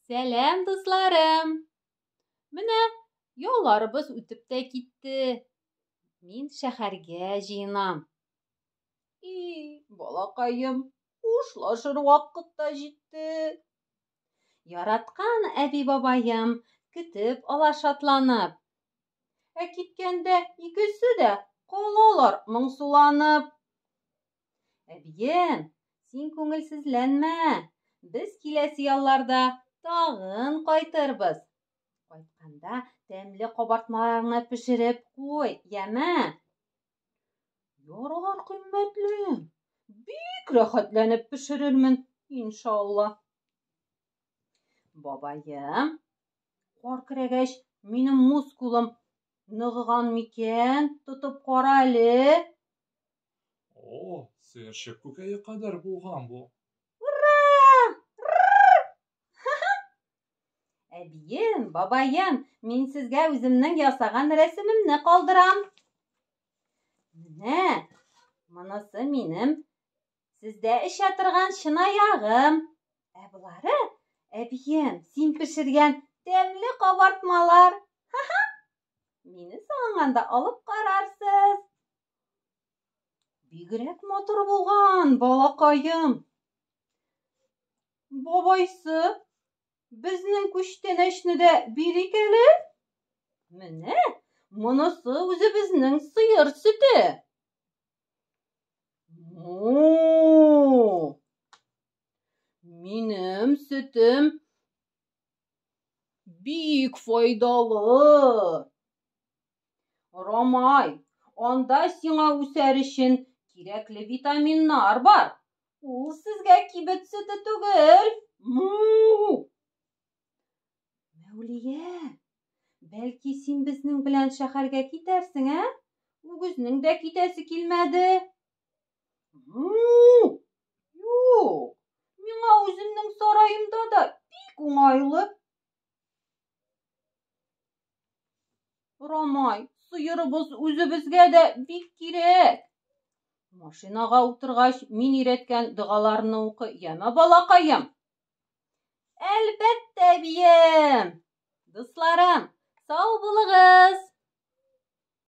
Сәлам, дусларым! Менә ялларыбыз үтеп тә китте. Мин шәһәргә җыенам. И, балакаем, хушлашыр вакыт та җитте. Яраткан әби-бабаем көтеп ала шатланып. Ә киткәндә икесе дә калалар моңсуланып. Әбием, син күңелсезләнмә. Без киләсе ялларда тагын кайтырбыз. Кайтканда тәмле кабартмаларыңны пешереп куй, яме? Ярар, кыйммәтлем. Бик рәхәтләнеп пешерермен, иншалла. Бабаем, кар керәгәч, минем мускулым ныгыган микән? Тотып кара әле. О, сыерчык күкәе кадәр булган бу. Ура! Әбием, бабаем, мин сезгә үземнең ясаган рәсемемне калдырам. Менә, монысы минем сездә эчә торган чынаягым. Ә болары, әбием, син пешергән тәмле кабартмалар. Ха-ха! Мине сагынганда алып карарсыз. Бигрәк матур булган, балакаем. Бабайсы, безнең күчтәнәчне дә бирик әле. Менә, монысы үзебезнең сыер сөте. Му! Минем сөтем бик файдалы. Ромай, анда сиңа үсәр өчен кирәкле витаминнар бар. Ул сезгә кибет сөте түгел. Му! Мәүлия, бәлки син безнең белән шәһәргә китәрсең, ә? Үгезнең дә китәсе килмәде. Му! Юк, миңа үземнең сараемда да бик уңайлы. Ромай, сыерыбыз үзебезгә дә бик кирәк. Машинага утыргач, мин өйрәткән догаларны укы, яме, балакаем. Әлбәттә, әбием. Дусларым, сау булыгыз.